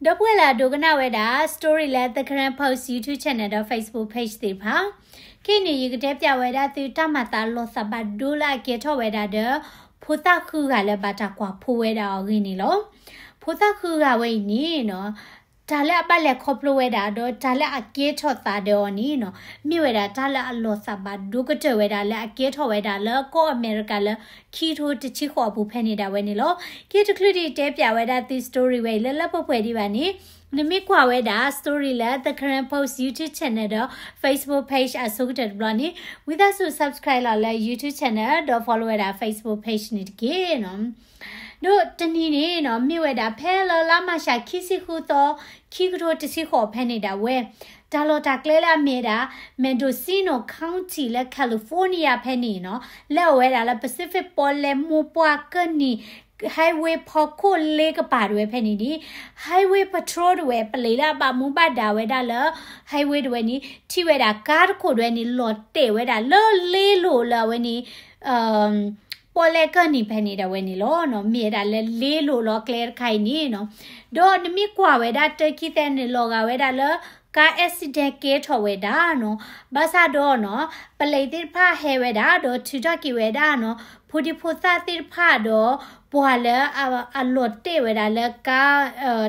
ဒီပုၢ်ဝဲၢ်လၢအဒိကနၣ်ဝဲဒၣ် story လၢ The Karen Post YouTube channel ဒီး Facebook page သ့ၣ်တဖၣ်, ခဲအံၤန့ၣ် ယကတဲပၠးဝဲဒၣ်သုတၢ်မၤသးလီၤသးဘၣ်ဒိလၢအကဲထီၣ်ဝဲဒၣ်ဒီး ဖိသၣ်ဃုဂၤလၢဘၣ်တၢ်ကွၢ်ဖိဝဲဒၣ်အဂ့ၢ်န့ၣ်လီၤ. ဖိသၣ်ဃုဂၤဝဲအံၤန့ၣ်နီၤ, တၢ်လၢအဘၣ်လဲၤခီဖျိဝဲဒၣ် ဒီးတၢ်လၢအကဲထီၣ်သးဒီးအီၤန့ၣ်နီၤ, မ့ၢ်ဝဲဒၣ်တၢ်လၢအလီၤသးဘၣ်ဒိကတၢၢ်ဝဲဒၣ်လၢအကဲထီၣ်ဝဲဒၣ်လၢကီၢ်အမဲရကၤလၢ ခံကထိတဆံဃိးအပူၤဖဲန့ၣ်ဒၣ်ဝဲန့ၣ်လီၤ. က့ၤတချုးဒံးတဲပၠးဝဲဒၣ်သု story ဝဲအံၤလၢလၢပှဲၤပှဲၤဒံးဘၣ်န့ၣ်, နမ့ၢ်ကွၢ်ဝဲဒၣ် story လၢ The Karen Post YouTube channel ဒီး Facebook page အဆိကတၢၢ်တဘျီန့ၣ်, ဝံသးစူၤ subscribe လီၤလၢ YouTube channel ဒီး follow ဝဲဒၣ် Facebook page န့ၣ်တက့ၢ်နီၤ. ဒီးတနံၤန့ၣ်နီၤ, မ့ၢ်ဝဲဒၣ်ဖဲလၢလါမၢ်ၡးခံဆံဃုသီ, ခံကထိတဆံဃိးဖဲန့ၣ်ဒၣ်ဝဲ, တၢ်လီၢ်တၢ်ကျဲလၢအမ့ၢ်ဝဲဒၣ် Mendocino County လၢ California ဖဲန့ၣ်နီၤ, လၢအဝဲဒၣ်လၢ Pacific ပီၣ်လဲၣ်မိၢ်ပှၢ်ကၢၢ်နံၤ highway ဖီခိၣ်လ့ကပၤတဝဲဖဲန့ၣ်န့ၣ်, highway patrol တဝဲ ပလံးလၢအဘၣ်မူဘၣ်ဒါဝဲဒၣ်လၢ highway တဝဲန့ၣ် ထံၣ်ဝဲဒၣ်ကါတခိၣ်တဝဲန့ၣ် လီၤတဲာ်ဝဲဒၣ်လၢလ့လိၤလၢအဝဲန့ၣ် ပီၣ်လဲၣ်ကၢၢ်နံၤဖဲန့ၣ်ဒၣ်ဝဲန့ၣ်လီၤ. မ့ၢ်ဝဲဒၣ်လၢလ့လိၤလီၤကျဲတခါအံၤန့ၣ်နီၤ. ဒီးနမ့ၢ်ကွၢ်ဝဲဒၣ်တၢ်ခံသဲန့ၣ် လီၤဂာ်ဝဲဒၣ်လၢ ကါ accident ကဲထီၣ်ဝဲဒၣ်နီၤ. ဘၣ်ဆၣ်ဒီးနီၤ, ပလံးသ့ၣ်တဖၣ်ဟဲဝဲဒၣ် ဒီးထုးထီၣ်က့ၤဝဲဒၣ်နီၤ, ဖိဒံဖိသၣ်သ့ၣ်တဖၣ်ဒီး ပှၤလၢအလီၤတဲာ်ဝဲဒၣ်လၢကါ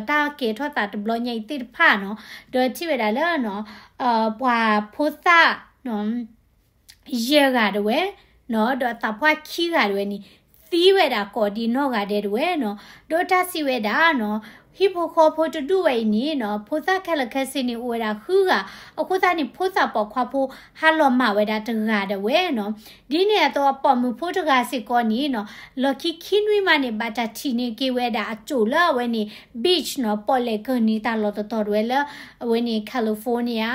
တၢ်ကဲထီၣ်သးတဘျီညါအံၤသ့ၣ်တဖၣ်နီၤ, ဒီးထံၣ်ဝဲဒၣ်လၢ ပှၤဖိသၣ် ယဲၢ်ဂၤတဝဲ, ဒီးအသးပှၢ်ခံဂၤတဝဲန့ၣ် သံဝဲဒၣ်ကိးဒံနီၢ်ဂၤဒဲးတဝဲနီၤ. ဒီးတၢ်စံးဝဲဒၣ်နီၤ, ဟံၣ်ဖိဃီဖိတဒူၣ်ဝဲအံၤန့ၣ်နီၤ, ဖိသၣ်ခဲလၢာ်ခဲဆ့န့ၣ် အိၣ်ဝဲဒၣ်ဃုဂၤ, အဃိသတးန့ၣ် ဖိသၣ်ပိာ်ခွါဖိ ဟါလီၤမၢ်ဝဲဒၣ်တဂၤတဝဲနီၤ. ဒ်န့ၣ်အသိးအပိာ်မုၣ်ဖိတဂၤစ့ၢ်ကီးန့ၣ်နီၤ, လီၢ်ခံခံနွံမးန့ၣ် ဘၣ်တၢ်ထံၣ်န့ၢ်က့ၤဝဲဒၣ်အစိၣ်လၢအဝဲန့ၣ် beach နီၤ, ပီၣ်လဲၣ်ကၢၢ်နံၤတၢ်လီၢ်တတီၤတဝဲလၢ အဝဲန့ၣ် California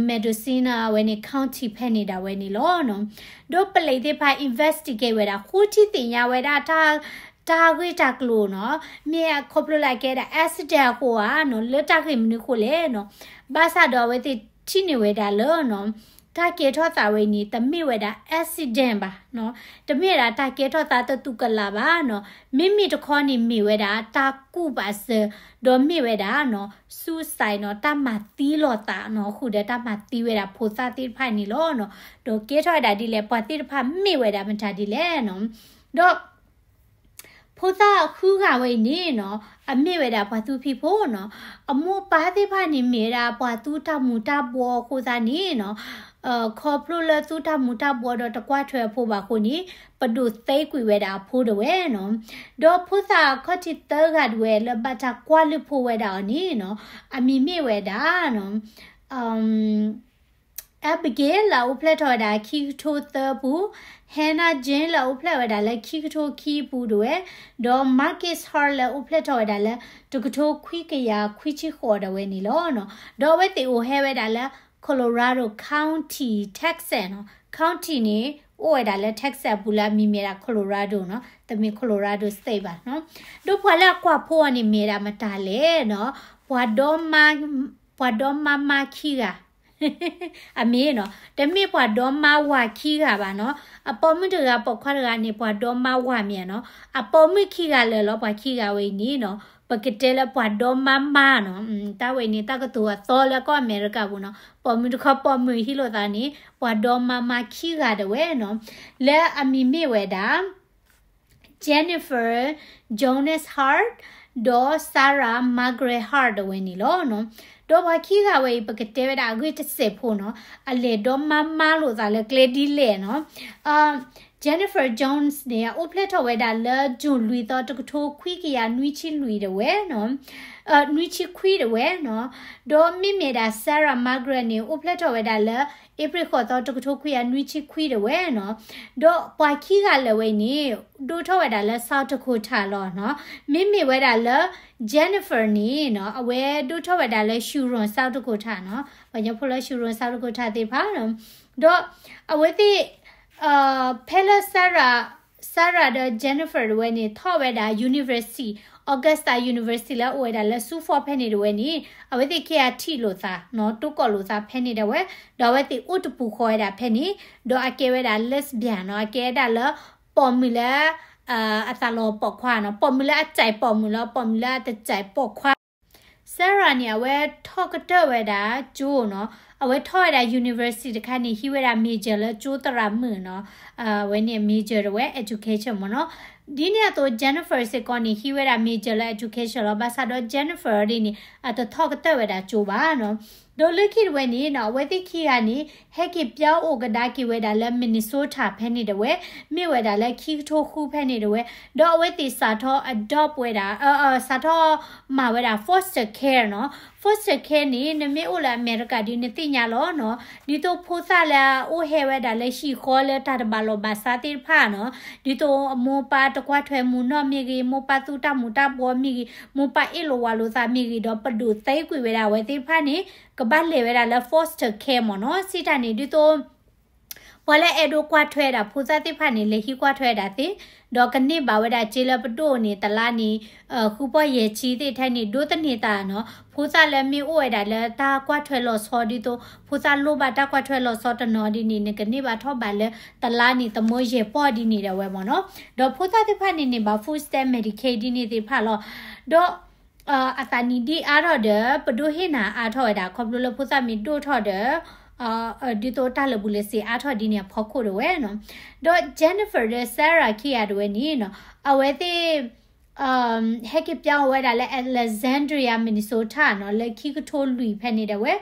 Mendocino အဝဲန့ၣ် county ဖဲန့ၣ်ဒၣ်ဝဲန့ၣ်လီၤ. ဒီးပလံးသ့ၣ်တဖၣ် investigate ဝဲဒၣ် ဃိထံသ့ၣ်ညါဝဲဒၣ် တၢ်ဂ့ၢ်တၢ်ကျိၤနီၤ, မ့ၢ်ခီဖျိလၢအကဲဒၣ် accident အဃိဧါနီၤ, လၢတၢ်ဂ့ၢ်မနုၤအဃိလဲၣ်နီၤ. ဘၣ်ဆၣ်ဒီးအဝဲသ့ၣ်ထံၣ်န့ၢ်ဝဲဒၣ်လၢ တၢ်ကဲထီၣ်သးဝဲအံၤန့ၣ် တမ့ၢ်ဝဲဒၣ် accident ဘၣ်, တမ့ၢ်ဝဲဒၣ်တၢ်ကဲထီၣ်သးတသူၣ်ကလာ်ဘၣ်နီၤ. မ့မ့ၢ်တခီန့ၣ်မ့ၢ်ဝဲဒၣ်တၢ်ကူၣ်ပာ်စၢၤ, ဒီးမ့ၢ်ဝဲဒၣ် suicide နီၤ, တၢ်မၤသံလိာ်သးနီၤ, ဃုာ်ဒီးတၢ်မၤသံဝဲဒၣ်ဖိသၣ်သ့ၣ်တဖၣ်န့ၣ်လီၤ. ဒီးကဲထီၣ်ဝဲဒၣ်ဒ်လဲၣ်, ပှၤသ့ၣ်တဖၣ်မ့ၢ်ဝဲဒၣ်မတၤဒ်လဲၣ်နီၤ. ဒီး ဖိသၣ်ဃုဂၤဝဲအံၤန့ၣ်နီၤ, အမ့ၢ်ဝဲဒၣ်ပှၤသူဖံးဖိနီၤ, အမိၢ်အပၢ်သ့ၣ်တဖၣ်န့ၣ် မ့ၢ်ဝဲဒၣ်ပှၤသူတၢ်မူၤတၢ်ဘှီအဃိသတးန့ၣ်နီၤ, ခီဖျိလၢသူတၢ်မူၤတၢ်ဘှီဒီးတကွၢ်ထွဲအဖိဘၣ်အဃိန့ၣ်, ပဒိၣ်သ့ကွံာ်ဝဲဒၣ်အဖိတဝဲနီၤ. ဒီးဖိသၣ်အခီၣ်ထံးသၢဂၤတဝဲလၢဘၣ်တၢ်ကွၢ်လုၢ်ဖိဝဲဒၣ်အီၤန့ၣ်နီၤ, အမံၤမ့ၢ်ဝဲဒၣ် Abigail လၢအအိၣ်ဖျဲၣ်ထီၣ်ဝဲဒၣ်ခံကထိသၢပူၤ, Hannah Jane လၢအအိၣ်ဖျဲၣ်ဝဲဒၣ်လၢခံကထိခံပူၤတဝဲ, ဒီး Marcus Hart လၢအအိၣ်ဖျဲၣ်ထီၣ်ဝဲဒၣ်လၢတကထိခွံကယၤခွံဆံဃိးတဝဲန့ၣ်လီၤ. ဒီးအဝဲသ့ၣ်အိၣ်ဟဲဝဲဒၣ်လၢ Colorado County, Texas နီၤ. County န့ၣ် အိၣ်ဝဲဒၣ်လၢ Texas အပူၤလၢအမံၤမ့ၢ်ဒၣ် Colorado နီၤ, တမ့ၢ် Colorado State ဘၣ်နီၤ. ဒီးပှၤလၢအကွၢ်ဖိအီၤန့ၣ်မ့ၢ်ဒၣ်မတၤလဲၣ်နီၤ, ပှၤဒီမါ ပှၤဒီမါမါခံဂၤ အမ့ၢ်နီၤ, တမ့ၢ်ပှၤဒီမါဝၤခံဂၤဘၣ်နီၤ. အပိာ်မုၣ်တဂၤပိာ်ခွါတဂၤန့ၣ် ပှၤဒီမါဝၤမ့ၢ်ဧါနီၤ. အပိာ်မုၣ်ခံဂၤလၢာ်လီၤ, ပှၤခံဂၤဝဲအံၤန့ၣ်နီၤ, ပကတဲလၢပှၤဒီမါမါနီၤ. တၢ်ဝဲအံၤန့ၣ် တၢ်ကတိၤအသီလၢကီၢ်အမဲရကၤပူၤနီၤ, ပိာ်မုၣ်တခီပိာ်မုၣ်ဟံးလိာ်သးန့ၣ် ပှၤဒီမါမါခံဂၤတဝဲနီၤ, လၢအမံၤမ့ၢ်ဝဲဒၣ် Jennifer Jones Hart ဒီး Sarah Margaret Hart တဝဲန့ၣ်လီၤ. ဒီးပှၤခံဂၤဝဲအံၤ ပကတဲဝဲဒၣ်အဂ့ၢ်တစဲးဖိနီၤ, အလဲၤဒီမါမါလိာ်သးလၢကျဲဒ်လဲၣ်နီၤ. Jennifer Jones န့ၣ် အအိၣ်ဖျဲၣ်ထီၣ်ဝဲဒၣ်လၢ June လွံၢ်သီ တကထိခွံကယၤနွံဆံလွံၢ်တဝဲနီၤ, နွံဆံခွံတဝဲနီၤ. ဒီးမ့မ့ၢ်ဒၣ် Sarah Margaret န့ၣ် အိၣ်ဖျဲၣ်ထီၣ်ဝဲဒၣ်လၢ April ဃိးသီ တကထိခွံကယၤနွံဆံခွံတဝဲနီၤ. ဒီးပှၤခံဂၤလၢာ်ဝဲအံၤန့ၣ် ဒိၣ်ထီၣ်ဝဲဒၣ်လၢ South Dakota လီၤနီၤ. မ့မ့ၢ်ဝဲဒၣ်လၢ Jennifer န့ၣ်နီၤ, အဝဲဒိၣ်ထီၣ်ဝဲဒၣ်လၢ Huron, South Dakota နီၤ, ပှၤကညီဖိလၢ Huron, South Dakota သ့ၣ်တဖၣ်နီၤ. ဒီးအဝဲသ့ၣ် ဖဲလၢ Sarah, Sarah ဒီး Jennifer တဝဲန့ၣ် ထီၣ်ဝဲဒၣ် University, Augusta University လၢအအိၣ်ဝဲဒၣ်လၢ Sioux Falls ဖဲန့ၣ်တဝဲန့ၣ် အဝဲသ့ၣ်ခဲအံၤထံၣ်လိာ်သးနီၤ, တိၢ်ကီၢ်လိာ်သးဖဲန့ၣ်ဒၣ်ဝဲ, ဒီးအဝဲသ့ၣ်အိၣ်တပူၤဃီဝဲဒၣ်ဖဲန့ၣ်, ဒီးအကဲဝဲဒၣ် lesbian နီၤ, အကဲဝဲဒၣ်လၢ ပိာ်မုၣ်လၢ အသးလီၤပိာ်ခွါနီၤ, ပိာ်မုၣ်လၢအကြိုက်ပိာ်မုၣ်လီၤ, ပိာ်မုၣ်လၢအတကြိုက်ပိာ်ခွါ Sarah န့ၣ် အဝဲထီၣ်ကတၢၢ်ဝဲဒၣ်ကၠိနီၤ, အဝဲထီၣ်ဝဲဒၣ် university တခါန့ၣ် ဟံးဝဲဒၣ် major လၢကၠိသရၣ်မုၣ်နီၤ, အဝဲန့ၣ် major တဝဲ education မ့ၢ်နီၤ. ဒ်န့ၣ်အသိး Jennifer စ့ၢ်ကီးန့ၣ် ဟံးဝဲဒၣ် major လၢ education လီၤ. ဘၣ်ဆၣ်ဒီး Jennifer ဒ်န့ၣ် အတထီၣ်ကတၢၢ်ဝဲဒၣ်ကၠိဘၣ်နီၤ. ဒီးလၢခံတဝဲန့ၣ်နီၤ အဝဲသ့ၣ်ခံဂၤန့ၣ် ဟဲက့ၤပၠီအိၣ်ကဒါက့ၤဝဲဒၣ်လၢ Minnesota ဖဲန့ၣ်တဝဲ, မ့ၢ်ဝဲဒၣ်လၢခံကထိဃုဖဲန့ၣ်တဝဲ, ဒီးအဝဲသ့ၣ်စးထီၣ် adopt ဝဲဒၣ်, စးထီၣ်မၤဝဲဒၣ် foster care နီၤ. Foster care န့ၣ် နမ့ၢ်အိၣ်လၢအမဲရကၤဒီးနသ့ၣ်ညါလီၤနီၤ, ဒ်သိးဖိသၣ်လၢအအိၣ်ဟဲဝဲဒၣ်လၢဟံၣ်ဃီလၢတၢ်တဘၣ်လီၢ်ဘၣ်စးသ့ၣ်တဖၣ်နီၤ, ဒ်သိးအမိၢ်ပၢ်တကွၢ်ထွဲမုၢ်နီၢ်မ့ၢ်ဂ့ၤ, မိၢ်ပၢ်သူတၢ်မူၤတၢ်ဘှီမ့ၢ်ဂ့ၤ, မိၢ်ပၢ်အ့ၣ်လိာ်ဝးလိာ်သးမ့ၢ်ဂ့ၤ, ဒီးပဒိၣ်သံကွံာ်ဝဲဒၣ်အဝဲသ့ၣ်တဖၣ်န့ၣ် ကဘၣ်လဲၤဝဲဒၣ်လၢ foster care မ့ၢ်နီၤ. စံးတၢ်န့ၣ် ဒ်သိး ပှၤလၢအဲၣ်ဒိးကွၢ်ထွဲဒၣ်ဖိသၣ်သ့ၣ်တဖၣ်န့ၣ် လဲၤဟံးကွၢ်ထွဲဒၣ်သ့, ဒီးကန့ၢ်ဘၣ်ဝဲဒၣ်စ့လၢပဒိၣ်န့ၣ် တလါန့ၣ် ဃုပီၢ်ယဲၢ်ဆံသ့ၣ်ထဲန့ၣ် ဒိးသန့ၤသးနီၤ. ဖိသၣ်လၢမ့ၢ်အိၣ်ဝဲဒၣ်လၢတၢ်ကွၢ်ထွဲလီၤဆီဒ်သိး ဖိသၣ်လိၣ်ဘၣ်တၢ်ကွၢ်ထွဲလီၤဆီတနီၤဒ်န့ၣ် နကန့ၢ်ဘၣ်ထီၣ်ဘးလၢတလါန့ၣ် သမၢယဲၢ်ပီၢ်ဒ်န့ၣ်ဒၣ်ဝဲမ့ၢ်နီၤ. ဒီးဖိသၣ်သ့ၣ်တဖၣ်န့ၣ်န့ၢ်ဘၣ် food stamp, Medicaid ဒ်န့ၣ်သ့ၣ်တဖၣ်လီၤ. ဒီး အသးနံၣ်ဒ်အါထီၣ်ဒီး ပဒိၣ်ဟ့ၣ်နၤအါထီၣ်ဝဲဒၣ် ခီဖျိလၢဖိသၣ်မ့ၢ်ဒိၣ်ထီၣ်ဒီး ဒ်သိးတၢ်လၢာ်ဘူၣ်လၢာ်စ့ၤအါထီၣ်ဒ်န့ၣ်အဖီခိၣ်တဝဲနီၤ. ဒီး Jennifer ဒီး Sarah ခံဂၤတဝဲန့ၣ်နီၤ အဝဲသ့ၣ် ဟဲက့ၤပၠီဝဲဒၣ်လၢ Alexandria, Minnesota နီၤ လၢခံကထိလွံၢ်ဖဲန့ၣ်ဒၣ်ဝဲ,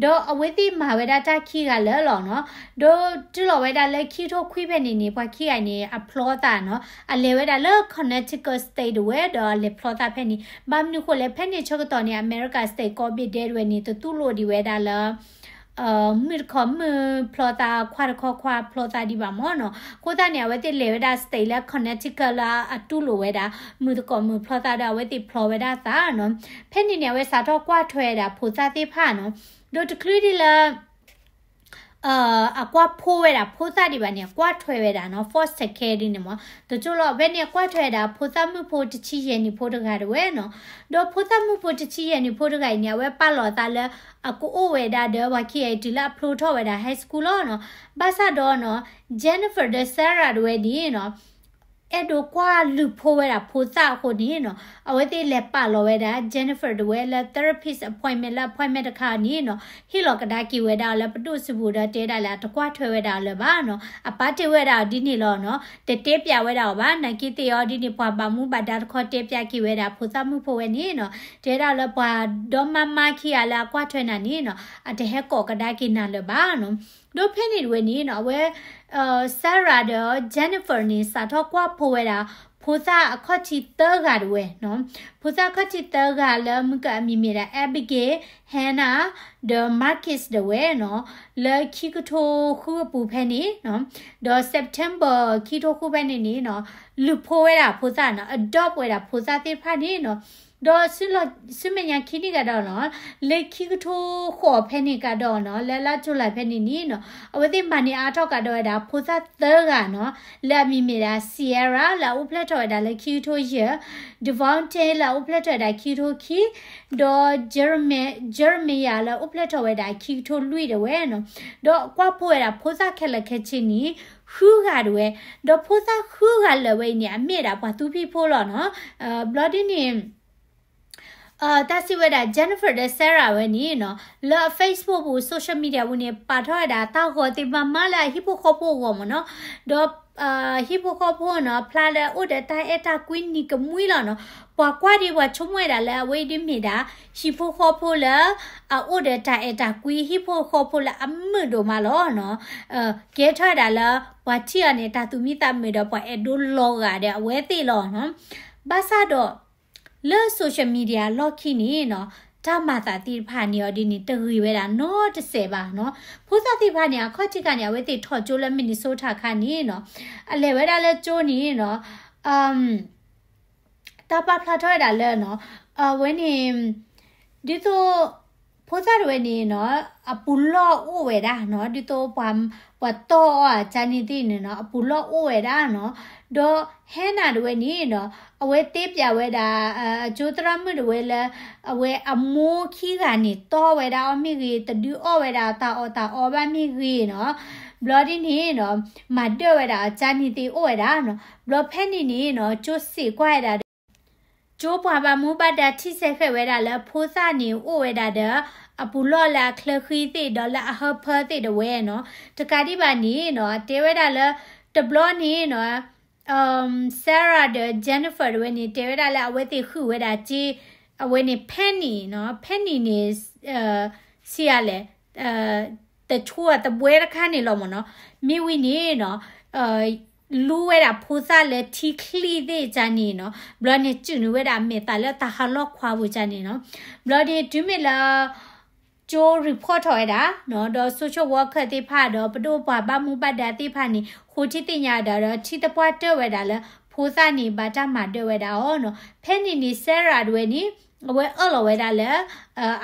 ဒီးအဝဲသ့ၣ်မၤဝဲဒၣ်တၢ်ခံဂၤလၢာ်လီၤနီၤ. ဒီးတုၤလီၤဝဲဒၣ်လၢခံကထိခွံဖဲန့ၣ်န့ၣ် ပှၤခံဂၤန့ၣ် အဖျီသးနီၤ, အလဲၤဝဲဒၣ်လၢ Connecticut State တဝဲ ဒီးအလဲၤဖျီသးဖဲန့ၣ်. ဘၣ်မနုၤဃိလဲၣ် ဖဲန့ၣ်ဆၢကတီၢ်န့ၣ် အမဲရကၤ state ကိးဘ့ၣ်ဒဲတဝဲန့ၣ် တတူၢ်လိာ်ဒံးဝဲဒၣ်လၢ မုၢ်တကိးမုၢ်ဖျီသး ခွါတခီခွါဖျီသးဒံးဘၣ်မ့ၢ်နီၤ. အဃိသတးန့ၣ် အဝဲသ့ၣ်လဲၤဝဲဒၣ် state လၢ Connecticut လၢအတူၢ်လိာ်ဝဲဒၣ် မုၢ်တကိးမုၢ်ဖျီသးဒီး အဝဲသ့ၣ်ဖျီဝဲဒၣ်သးနီၤ. ဖဲန့ၣ်န့ၣ် အဝဲစးထီၣ်ကွၢ်ထွဲဝဲဒၣ်ဖိသၣ်သ့ၣ်တဖၣ်နီၤ. ဒီးတချုးဒ်လၢ အကွၢ်ဖိဝဲဒၣ်ဖိသၣ်ဒံးဘၣ်န့ၣ် အကွၢ်ထွဲဝဲဒၣ်နီၤ foster care ဒ်န့ၣ်မ့ၢ် တကၠိလီၤ. ဖဲန့ၣ်အကွၢ်ထွဲဝဲဒၣ် ဖိသၣ်မုၣ်ဖိတဆံယဲၢ်နံၣ်ဖိတဂၤတဝဲနီၤ. ဒီးဖိသၣ်မုၣ်ဖိတဆံယဲၢ်နံၣ်ဖိတဂၤအံၤန့ၣ် အဝဲပာ်လီၤအသးလၢ အကအိၣ်ဝဲဒၣ်ဒီးပှၤခံဂၤအံၤတုၤလၢအဖျိထီၣ်ဝဲဒၣ် high school လီၤနီၤ. ဘၣ်ဆၣ်ဒီးနီၤ Jennifer ဒီး Sarah တဝဲန့ၣ်နီၤ အဲၣ်ဒိးကွၢ်လုၢ်ဖိဝဲဒၣ်ဖိသၣ်အဃိန့ၣ်နီၤ အဝဲသ့ၣ်လဲၤပာ်လီၤဝဲဒၣ် Jennifer တဝဲလၢ therapist appointment လၢ appointment တခါန့ၣ်နီၤ ဟ့ၣ်လီၤကဒါက့ၤဝဲဒၣ်အီၤလၢပဒိၣ်စုပူၤဒီးတဲဒၣ်လၢအတကွၢ်ထွဲဝဲဒၣ်အီၤလၢၤဘၣ်နီၤ. အပာ်တ့ၢ်ဝဲဒၣ်အီၤဒ်န့ၣ်လီၤနီၤ. တတဲပျးဝဲဒၣ်အီၤဘၣ်. နာ်က့သ့ၣ်အီၤဒ်န့ၣ် ပှၤဘၣ်မူဘၣ်ဒါတခီတဲပျးက့ၤဝဲဒၣ် ဖိသၣ်မုၣ်ဖိဝဲန့ၣ်နီၤ တဲဒၣ်လၢပှၤဒီမါမါခံဂၤလၢအကွၢ်ထွဲနၤန့ၣ်နီၤ အတဟဲကိးကဒါက့ၤနၤလၢၤဘၣ်နီၤ. ဒီးဖဲန့ၣ်တဝဲန့ၣ်နီၤ အဝဲ Sarah ဒီး Jennifer န့ၣ် စးထီၣ်ကွၢ်ဖိဝဲဒၣ် ဖိသၣ်အခီၣ်ထံးသၢဂၤတဝဲနီၤ. ဖိသၣ်အခီၣ်ထံးသၢဂၤလၢမုၢ်ကမံၤမ့ၢ်ဒၣ် Abigail, Hannah ဒီး Marcus တဝဲနီၤ. လၢခံကထိဃုအပူၤဖဲန့ၣ်နီၤ ဒီး September ခံကထိဃုဖဲန့ၣ်န့ၣ်နီၤ လုၢ်ဖိဝဲဒၣ်ဖိသၣ်နီၤ adopt ဝဲဒၣ်ဖိသၣ်သ့ၣ်တဖၣ်န့ၣ်နီၤ. ဒီးဆူမဲာ်ညါခံနံၣ်ကဒီးနီၤ လၢခံကထိဃိးဖဲန့ၣ်ကဒီးနီၤ လၢလါ July ဖဲန့ၣ်န့ၣ်နီၤ အဝဲသ့ၣ်မၤန့ၢ်အါထီၣ်ကဒီးဝဲဒၣ် ဖိသၣ်သၢဂၤနီၤ လၢအမံၤမ့ၢ်ဒၣ် Sierra လၢအအိၣ်ဖျဲၣ်ထီၣ်ဝဲဒၣ်လၢခံကထိယဲၢ်, Devonte လၢအအိၣ်ဖျဲၣ်ထီၣ်ဝဲဒၣ်ခံကထိခံ, ဒီး Jeremiah လၢအအိၣ်ဖျဲၣ်ထီၣ်ဝဲဒၣ်ခံကထိလွံၢ်တဝဲနီၤ. ဒီးကွၢ်ဖိဝဲဒၣ်ဖိသၣ်ခဲလၢာ်ခဲဆ့န့ၣ် ဃုဂၤတဝဲ, ဒီးဖိသၣ်ဃုဂၤလၢာ်ဝဲအံၤန့ၣ် အမ့ၢ်ဒၣ်ပှၤသူဖံးဖိလီၤနီၤ. ဘျီဒ်န့ၣ် တၢ်စံးဝဲဒၣ် Jennifer ဒီး Sarah ဝဲန့ၣ်နီၤ လၢ Facebook ပူၤ social media ပူၤန့ၣ် ပာ်ထီၣ်ဝဲဒၣ်တၢ်ဂီၤသ့မၤမၤလၢအဟံၣ်ဖိဃီဖိအဂီၢ်မ့ၢ်နီၤ. ဒီး ဟံၣ်ဖိဃီဖိနီၤ ဖျါလၢအအိၣ်ဒီးတၢ်အဲၣ်တၢ်ကွံနံၤကမှံလီၤနီၤ. ပှၤကွၢ်ဒ်ပှၤဆိကမိၣ်ဝဲဒၣ်လၢအဝဲအံၤဒ်မ့ၢ်ဒၣ် ဟံၣ်ဖိဃီဖိလၢ အအိၣ်ဒီးတၢ်အဲၣ်တၢ်ကွံ ဟံၣ်ဖိဃီဖိလၢအမုာ်ဒိၣ်မးလီၤနီၤ. ကဲထီၣ်ဝဲဒၣ်လၢ ပှၤထံၣ်အီၤန့ၣ် တၢ်သူၣ်မံသးမုာ်ဒီးပှၤအဲၣ်ဒိးလီၤဂာ်ဒီးအဝဲသ့ၣ်လီၤနီၤ. ဘၣ်ဆၣ်ဒီး လၢ social media လီၢ်ခံန့ၣ်နီၤ တၢ်မၤသးသ့ၣ်တဖၣ်န့ၣ်အီၤဒ်န့ၣ် တဂ့ၤဝဲဒၣ်နီတစဲးဘၣ်နီၤ. ဖိသၣ်သ့ၣ်တဖၣ်န့ၣ် အခီၣ်ထံးခါန့ၣ် အဝဲသ့ၣ်ထီၣ်ကၠိလၢ Minnesota ခါန့ၣ်နီၤ အလဲၤဝဲဒၣ်လၢကၠိန့ၣ်နီၤ တၢ်ပာ်ဖျါထီၣ်ဝဲဒၣ်လၢနီၤ အဝဲန့ၣ် ဒ်သိး ဖိသၣ်တဝဲန့ၣ်နီၤ အပူၤလီၢ်အိၣ်ဝဲဒၣ်နီၤ ဒ်သိးပှၤတီၢ်အီၤအကါန့ၣ်သ့ၣ်န့ၣ်နီၤ အပူၤလီၢ်အိၣ်ဝဲဒၣ်နီၤ. ဒီး Hannah တဝဲန့ၣ်နီၤ အဝဲတဲပျးဝဲဒၣ် အကၠိသရၣ်မုၣ်တဝဲလၢ အဝဲအမိၢ်ခံဂၤန့ၣ် တီၢ်ဝဲဒၣ်အီၤမ့ၢ်ဂ့ၤ တဒုးအီၣ်ဝဲဒၣ်တၢ်အီၣ်တၢ်အီဘၣ်မ့ၢ်ဂ့ၤနီၤ ဘျီဒ်န့ၣ်နီၤ မၤဒၢၣ်ဝဲဒၣ်အကါန့ၣ်သ့ၣ်အိၣ်ဝဲဒၣ်နီၤ. ဘျီဖဲန့ၣ်န့ၣ်နီၤ ကၠိစံးကွၢ်ဝဲဒၣ်ဒီး ကၠိပှၤဘၣ်မူဘၣ်ဒါထံၣ်ဆဲးဃဲးဝဲဒၣ်လၢဖိသၣ်န့ၣ်အိၣ်ဝဲဒၣ်ဒီး အပူၤလီၢ်လၢအချၢဃံသ့ၣ်ဒီးလၢအဟၢဖၢသ့ၣ်ဒၣ်ဝဲနီၤ. တကးဒံးဘၣ်န့ၣ်နီၤ တဲဝဲဒၣ်လၢ တဘျီန့ၣ်နီၤ Sarah ဒီး Jennifer ဒၣ်ဝဲန့ၣ် တဲဝဲဒၣ်လၢအဝဲသ့ၣ်ဃုာ်ဝဲဒၣ်ကၠိ အဝဲန့ၣ် Penny နီၤ. Penny န့ၣ် ဆံးအါလဲၣ် တဆိအတဘှဲတခါန့ၣ်လီၤမ့ၢ်နီၤ. မ့ၢ်ဝံၤန့ၣ်နီၤ လူဝဲဒၣ်ဖိသၣ်လၢထံချံသ့ၣ်ကၠိန့ၣ်နီၤ ဘျီန့ၣ် စုၣ်နုာ်ဝဲဒၣ်အမဲာ်သးလၢတၢ်ဟးလီၢ်ခွါပူၤကၠိန့ၣ်နီၤ. ဘျီန့ၣ် တုၤမ့ၢ်လၢ ကၠိ report ထီၣ်ဝဲဒၣ်နီၤ ဒီး social worker သ့ၣ်တဖၣ်ဒီး ပဒိၣ်ပှၤဘၣ်မူဘၣ်ဒါသ့ၣ်တဖၣ်န့ၣ် ဃိထံသ့ၣ်ညါဝဲဒၣ်ဒီး ထံသပှၢ်တၢၢ်ဝဲဒၣ်လၢ ဖိသၣ်န့ၣ် ဘၣ်တၢ်မၤဒၢဝဲဒၣ်အီၤနီၤ. ဖဲန့ၣ်န့ၣ် Sarah ဒၣ်ဝဲန့ၣ် အဝဲအၢၣ်လီၤဝဲဒၣ်လၢ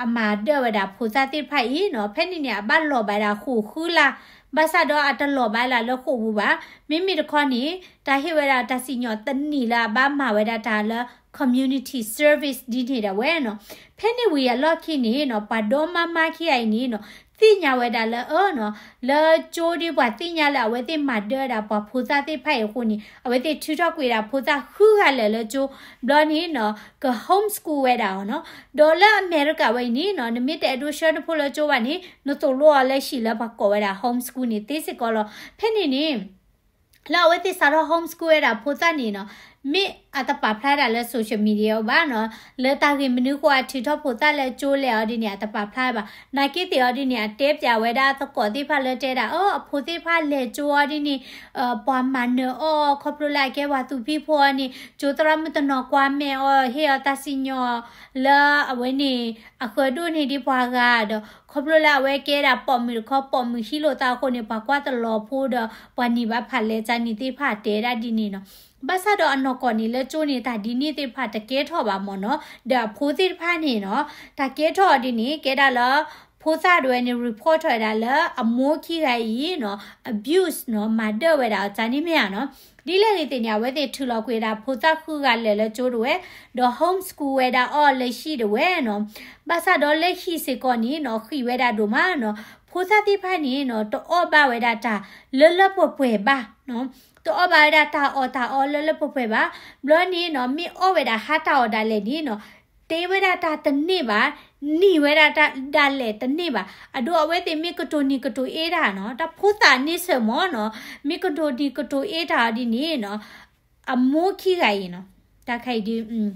အမၤဒၢဝဲဒၣ်ဖိသၣ်သ့ၣ်တဖၣ်အံၤနီၤ. ဖဲန့ၣ်န့ၣ် အဘၣ်လီၤဘၣ်ဒၣ်ဃိာ်ဃုလါ, ဘၣ်ဆၣ်ဒီးအတလီၤဘၣ်လၢဃိာ်ပူၤဘၣ်. မ့မ့ၢ်တခီန့ၣ် တၢ်ဟ့ၣ်ဝဲဒၣ်တၢ်စံၣ်ညီၣ်တနံၣ်လၢအဘၣ်မၤဝဲဒၣ်တၢ်လၢ community service ဒ်န့ၣ်ဒၣ်ဝဲနီၤ. ဖဲန့ၣ်ဝံၤအလီၢ်ခံန့ၣ်နီၤ ပှၤဒီမါမါခံဂၤအံၤန့ၣ်နီၤ သ့ၣ်ညါဝဲဒၣ်လၢအၢနီၤ လၢကၠိဒ်ပှၤသ့ၣ်ညါလၢအဝဲသ့ၣ်မၤဒၢဝဲဒၣ်ပှၤဖိသၣ်သ့ၣ်တဖၣ်အံၤအဃိန့ၣ် အဝဲသ့ၣ်ထုးထီၣ်ကွံာ်ဒၣ်ဖိသၣ်ဃုဂၤလၢာ်လၢကၠိ, ဘျီန့ၣ်နီၤ က homeschool ဝဲဒၣ်အီၤနီၤ. ဒီးလၢအမဲရကၤဝဲအံၤန့ၣ်နီၤ နမ့ၢ်တအဲၣ်ဒိးဆှၢနဖိလၢကၠိဘၣ်န့ၣ် နသိၣ်လိအီၤလၢဟံၣ်လၢပှၤကိးဝဲဒၣ် homeschool န့ၣ်သ့စ့ၢ်ကီးလီၤ. ဖဲန့ၣ်န့ၣ် လၢအဝဲသ့ၣ်စးထီၣ် homeschool ဝဲဒၣ်ဖိသၣ်န့ၣ်နီၤ မ့ၢ်အတပာ်ဖျါဒၣ်လၢ social media ဘၣ်နီၤ, လၢတၢ်ဂ့ၢ်မနုၤဃိအထုးထီၣ်ဖိသၣ်လၢကၠိလဲၣ်အီၤဒ်န့ၣ် အတပာ်ဖျါဘၣ်. နာ်က့သ့ၣ်အီၤဒ်န့ၣ် အတဲပၠးဝဲဒၣ်သကိးသ့ၣ်တဖၣ်လၢတဲဒၣ် အၢ အဖိသ့ၣ်တဖၣ်လဲၤကၠိအီၤဒ်န့ၣ် ပှၤမၤနၢၤအီၤ ခီဖျိလၢအကဲပှၤသူဖံးဖိအီၤန့ၣ် ကၠိသရၣ်မုၣ်တနီၤကွၢ်မဲာ်အီၤ ဟ့ၣ်အီၤတၢ်စံၣ်ညီၣ်လၢအဝဲန့ၣ် အဃၢၤဒိၣ်န့ၢ်ဒံးပှၤဂၤဒီး ခီဖျိလၢအဝဲကဲဒၣ်ပိာ်မုၣ်တခီ ပိာ်မုၣ်ဟံးလိာ်သးအဃိန့ၣ် ပှၤကွၢ်တလီၤဖိဒီး ပှၤနံၤဘၣ်ဖးလဲၤကၠိန့ၣ်သ့ၣ်တဖၣ်တဲဒၣ်ဒ်န့ၣ်နီၤ. ဘၣ်ဆၣ်ဒီးအနီၢ်ကီၢ်န့ၣ် လၢကၠိန့ၣ်တၢ်ဒ်န့ၣ်သ့ၣ်တဖၣ်တကဲထီၣ်ဘၣ်မ့ၢ်နီၤ. ဒီးအဖိသ့ၣ်တဖၣ်န့ၣ်နီၤ တၢ်ကဲထီၣ်အီၤဒ်န့ၣ် ကဲဒၣ်လၢ ဖိသၣ်ဒၣ်ဝဲန့ၣ် report ထီၣ်ဝဲဒၣ်လၢအမိၢ်ခံဂၤအံၤနီၤ abuse နီၤ မၤဒၢဝဲဒၣ်အီၤကၠိန့ၣ်မ့ၢ်ဧါနီၤ. ဒ်လဲၣ်ဂ့ၤသ့ၣ်န့ၣ် အဝဲသ့ၣ်ထုးလီၤကွံာ်ဒၣ်ဖိသၣ်ဃုဂၤလၢာ်လၢကၠိဒၣ်ဝဲ ဒီး homeschool ဝဲဒၣ်အီၤလၢဟံၣ်ဒၣ်ဝဲနီၤ. ဘၣ်ဆၣ်ဒီးလၢဟံၣ်စ့ၢ်ကီးန့ၣ်နီၤ ဃံးဝဲဒၣ်ဒိၣ်မးနီၤ. ဖိသၣ်သ့ၣ်တဖၣ်န့ၣ်နီၤ တအီၣ်ဘၣ်ဝဲဒၣ်တၢ်လၢလၢပှဲၤပှဲၤဘၣ်နီၤ. တအီၣ်ဘၣ်ဝဲဒၣ်တၢ်အီၣ်တၢ်အီလၢလၢပှဲၤပှဲၤဘၣ်. ဘျီန့ၣ်နီၤ မ့ၢ်အီၣ်ဝဲဒၣ်ဟါတၢ်အီၣ်ဒၣ်လဲာ်န့ၣ်နီၤ တ့ဝဲဒၣ်တၢ်တန့ၢ်ဘၣ်, နံၤဝဲဒၣ်တၢ်ဒၣ်လဲာ်တန့ၢ်ဘၣ်. အဒိ အဝဲသ့ၣ်မ့ၢ်ကတိၤနံၤကတိၤအ့တၢ်နီၤ တၢ်ဖိသၣ်န့ဆၢၣ်မ့ၢ်နီၤ မ့ၢ်ကတိၤနံၤကတိၤအ့တၢ်အီၤဒ်န့ၣ်နီၤ အမိၢ်ခံဂၤအံၤနီၤ တၢ်ခါအံၤဒ်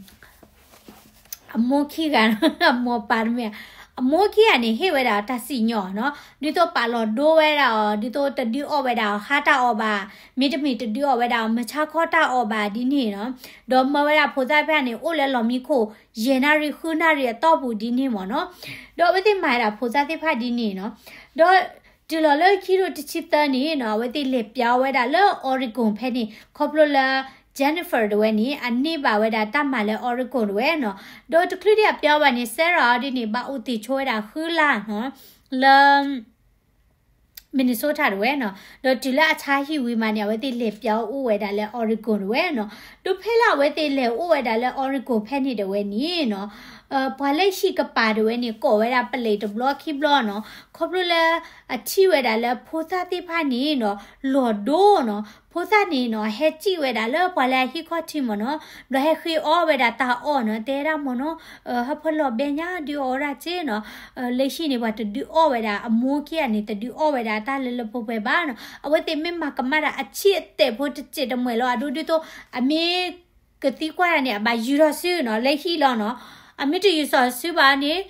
အမိၢ်ခံဂၤ အမိၢ်ပၢ်တမ့ၢ် အမိၢ်ခံဂၤန့ၣ် ဟ့ၣ်ဝဲဒၣ်တၢ်စံၣ်ညီၣ်နီၤ ဒ်သိးပာ်လီၤဒိဝဲဒၣ်အီၤ ဒ်သိးတဒုးအီၣ်ဝဲဒၣ်အီၤဟါတၢ်အီၣ်ဘၣ်, မ့တမ့ၢ်တဒုးအီၣ်ဝဲဒၣ်အီၤမုၢ်ဆါခီတၢ်အီၣ်ဘၣ်ဒ်န့ၣ်နီၤ. ဒီးမၢဝဲဒၣ်ဖိသၣ်ဖဲန့ၣ် အိၣ်လၢလီၢ်မံခိၣ် ယဲၢ်နၣ်ရံၣ်ဃုနၣ်ရံၣ်အတီၢ်ပူၤဒ်န့ၣ်မ့ၢ်နီၤ. ဒီးအဝဲသ့ၣ်မၤဝဲဒၣ်ဖိသၣ်သ့ၣ်တဖၣ်ဒ်န့ၣ်နီၤ. ဒီးတုၤလီၤလၢခံကထိတဆံသၢန့ၣ်နီၤ အဝဲသ့ၣ်လဲၤပျီဝဲဒၣ်လၢ Oregon ဖဲန့ၣ် ခီဖျိလၢ Jennifer ဒၣ်ဝဲန့ၣ် အန့ၢ်ဘၣ်ဝဲဒၣ်တၢ်မၤလၢ Oregon ဒၣ်ဝဲနီၤ. ဒီးတချုးဒံးအပျီဘၣ်န့ၣ် Sarah အီၤဒ်န့ၣ် ဘၣ်အိၣ်သ့ၣ်ဆိဝဲဒၣ်ဃုလါနီၤ လၢ Minnesota ဒၣ်ဝဲနီၤ. ဒီးတုၤလၢအဆါဟံၣ်ဝံၤမးန့ၣ် အဝဲသ့ၣ်လဲၤပျီအိၣ်ဝဲဒၣ်လၢ Oregon ဒၣ်ဝဲနီၤ. ဒီးဖဲလၢအဝဲသ့ၣ်လဲၤအိၣ်ဝဲဒၣ်လၢ Oregon ဖဲန့ၣ်ဒၣ်ဝဲန့ၣ်နီၤ ပှၤလၢဟံၣ်ကပၤဒၣ်ဝဲန့ၣ် ကိးဝဲဒၣ်ပလံးတဘျီခံဘျီနီၤ. ခီဖျိလၢအထံၣ်ဝဲဒၣ်လၢဖိသၣ်သ့ၣ်တဖၣ်န့ၣ်နီၤ လီၤဒိနီၤ. ဖိသၣ်န့ၣ်နီၤ ဟဲစံၣ်ဝဲဒၣ်လၢပှၤလၢအဟံၣ်ခီၣ်ထံးမ့ၢ်နီၤ. ဘျီဟဲဃ့အီၣ်ဝဲဒၣ်တၢ်အီၣ်နီၤ တဲဒၣ်မ့ၢ်နီၤ ဟၢဖၢလီၤဘဲညါဒုးအီၣ်ဝဲဒၣ်က့နီၤ. လၢဟံၣ်န့ၣ် ပှၤတဒုးအီၣ်ဝဲဒၣ် အမိၢ်ခံဂၤန့ၣ် တဒုးအီၣ်ဝဲဒၣ်တၢ်လၢလၢပှဲၤပှဲၤဘၣ်နီၤ. အဝဲသ့ၣ်မ့ၢ်မၤကမၣ်တၢ်အဆံၣ်အတဲာ်ဖိတစဲးတမှဲာ်လီၤ. အဒိဒ်သိး အမ့ၢ်ကသံကွၢ်တၢ်န့ၣ် အဘၣ်ယူၤထီၣ်စုနီၤ လၢဟံၣ်လီၤနီၤ. အမ့ၢ်တယူၤထီၣ်စုဘၣ်န့ၣ်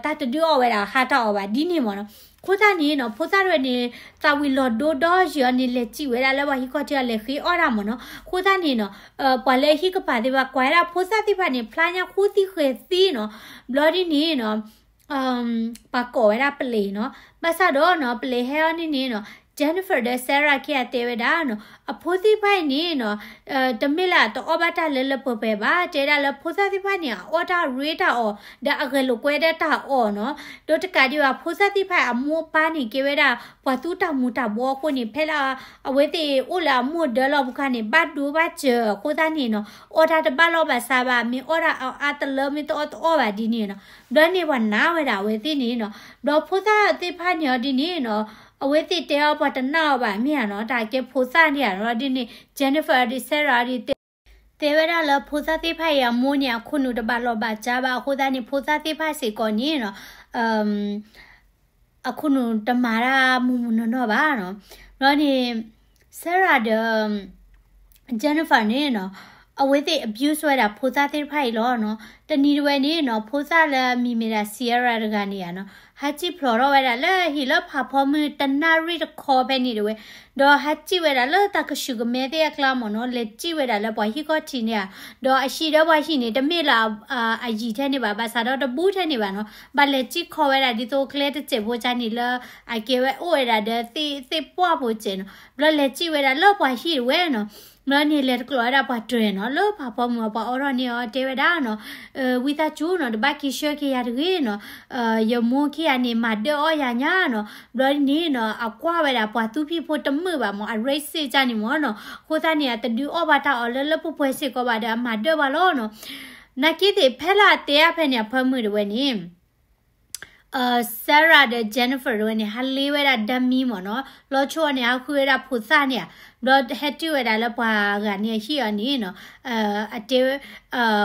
တၢ်တဒုးအီၣ်ဝဲဒၣ်ဟါတၢ်အီၣ်ဘၣ်ဒ်န့ၣ်မ့ၢ်နီၤ. အဃိသတးန့ၣ်နီၤ ဖိသၣ်ဒၣ်ဝဲန့ၣ် သးဝံၤလီၤဒိဒီးယံာ်အီၤန့ၣ် လဲၤစံၣ်ဝဲဒၣ်လၢပှၤဟံၣ်ခီၣ်ထံးအီၤ လဲၤဃ့အီၣ်တၢ်မ့ၢ်နီၤ. အဃိသတးန့ၣ်နီၤ ပှၤလၢဟံၣ်ကပၤသ့ၣ်တဖၣ် ကွၢ်ဝဲဒၣ်ဖိသၣ်သ့ၣ်တဖၣ်န့ၣ် ဖျါညါဃိသံဃဲၤသံနီၤ. ဘျီဒ်န့ၣ်နီၤ ပှၤကိးဝဲဒၣ်ပလံးနီၤ. ဘၣ်ဆၣ်ဒီးနီၤ ပလံးဟဲအီၤန့ၣ်န့ၣ်နီၤ Jennifer ဒီး Sarah ခံဂၤတဲဝဲဒၣ်နီၤ အဖိသ့ၣ်တဖၣ်အံၤန့ၣ်နီၤ တမ့ၢ်လၢအတအီၣ်ဘၣ်တၢ်လၢလၢပှဲၤပှဲၤဘၣ်. တဲဒၣ်လၢဖိသၣ်သ့ၣ်တဖၣ်န့ၣ် အအီၣ်တၢ်ရ့တၢ်အီၣ် ဒီးအဂဲၤလိာ်ကွဲဒီးတၢ်အီၣ်နီၤ. ဒီးတကးဒံးဘၣ် ဖိသၣ်သ့ၣ်တဖၣ်အမိၢ်အပၢ်န့ၣ် ကဲဝဲဒၣ်ပှၤသူတၢ်မူၤတၢ်ဘှီအဃိန့ၣ် ဖဲလၢအဝဲသ့ၣ်အိၣ်လၢအမိၢ်ဒၢလီၢ်ပူၤခါန့ၣ် ဘၣ်ဒိဘၣ်စၢၤအဃိသတးန့ၣ်နီၤ အီၣ်တၢ်တဘၣ်လီၢ်ဘၣ်စးဘၣ် မ့ၢ်အီၣ်တၢ်အါအါတလၢ မ့ၢ်တအီၣ်တအီၣ်ဘၣ်ဒ်န့ၣ်နီၤ. ဘျီန့ၣ်ပှၤနာ်ဝဲဒၣ်အဝဲသ့ၣ်န့ၣ်နီၤ. ဘျီဖိသၣ်သ့ၣ်တဖၣ်န့ၣ်အီၤဒ်န့ၣ်နီၤ အဝဲသ့ၣ်တဲအီၤပှၤတနာ်အီၤဘၣ်မ့ၢ်ဧါနီၤ တၢ်ကဲဖိသၣ်န့ၣ်ဧါနီၤ ဒ်န့ၣ် Jennifer ဒီး Sarah ဒီးတဲ တဲဝဲဒၣ်လၢဖိသၣ်သ့ၣ်တဖၣ်အံၤအမိၢ်န့ၣ် အခိၣ်နူာ်တဘၣ်လီၤဘၣ်ကၢဘၣ်အဃိသတးန့ၣ် ဖိသၣ်သ့ၣ်တဖၣ်စ့ၢ်ကီးန့ၣ်နီၤ အခိၣ်နူာ်တမၤတၢ်မုာ်မုာ်နီၢ်နီၢ်ဘၣ်နီၤ. ဘျီန့ၣ် Sarah ဒီး Jennifer န့ၣ်နီၤ အဝဲသ့ၣ် abuse ဝဲဒၣ်ဖိသၣ်သ့ၣ်တဖၣ်အံၤလီၤနီၤ. တနံၤတဝဲန့ၣ်နီၤ ဖိသၣ်လၢအမံၤမ့ၢ်ဒၣ် Sierra တဂၤန့ၣ်ဧါနီၤ ဟးစံၣ်ဖျိးထီၣ်ဝဲဒၣ်လၢဟံၣ်လၢဖးဖီမုၢ်တနၣ်ရံၣ်တခီဖဲန့ၣ်တဝဲ ဒီးဟးစံၣ်ဝဲဒၣ်လၢတၢ်ကဆူၣ်ကမဲသ့ၣ်အကျါမ့ၢ်နီၤ လဲၤစံၣ်ဝဲဒၣ်လၢပှၤဟံၣ်ခီၣ်ထံးန့ၣ်ဧါ. ဒီးအဟံၣ်ဒီးပှၤဟံၣ်န့ၣ် တမ့ၢ်လၢ အယံၤထဲန့ၣ်ဘၣ် ဘၣ်ဆၣ်ဒီးတဘူးထဲန့ၣ်ဘၣ်နီၤ ဘၣ်လဲၤစံၣ်ခီဝဲဒၣ်ဒ်သိးကျဲတစဲးဖိကၢန့ၣ်လၢ အကဲဝဲအိၣ်ဝဲဒၣ်ဒီးသ့ၣ်သ့ၣ်ပှၢ်ဖိစဲးနီၤ ဘျီလဲၤစံၣ်ဝဲဒၣ်လၢပှၤဟံၣ်တဝဲနီၤ ဘျီန့ၣ်လဲၤတကျိးဝဲဒၣ်ပှၤတြဲၤနီၤ လၢဖးဖီမုၢ်အပှၤအိးထီၣ်န့ၢ်အီၤတဲဝဲဒၣ်နီၤ ဝံသးစူၤနီၤ တဘၣ်က့ၤဆှၢက့ၤယၤတဂ့ၤနီၤ ယမိၢ်ခံဂၤန့ၣ် မၤဒၢၣ်အီၣ်ယၤညါနီၤ ဘျီန့ၣ်နီၤ အကွၢ်ဝဲဒၣ်ပှၤသူဖံးဖိတမုာ်ဘၣ်မ့ၢ် အ racist န့ၣ်မ့ၢ်နီၤ အဃိသတးန့ၣ် အတဒုးအီၣ်ဘၣ်တၢ်အီၤလၢလၢပှဲၤပှဲၤစ့ၢ်ကီးဘၣ်ဒီးအမၤဒၢၣ်ပှၤလီၤနီၤ နာ်က့သ့ၣ်ဖဲလၢအတဲအါဖဲန့ၣ်အဖၢမုၢ်တဝဲန့ၣ် Sarah ဒီး Jennifer တဝဲန့ၣ် ဟးလ့ဝဲဒၣ် dummy မ့ၢ်နီၤ လီၤဆီန့ၣ် ဟးဃုဝဲဒၣ်ဖိသၣ်န့ၣ်ဧါ ဘျီဟဲတုၤဝဲဒၣ်လၢပှၤဂၤန့ၣ်အဟံၣ်အီၤန့ၣ်နီၤ အတဲ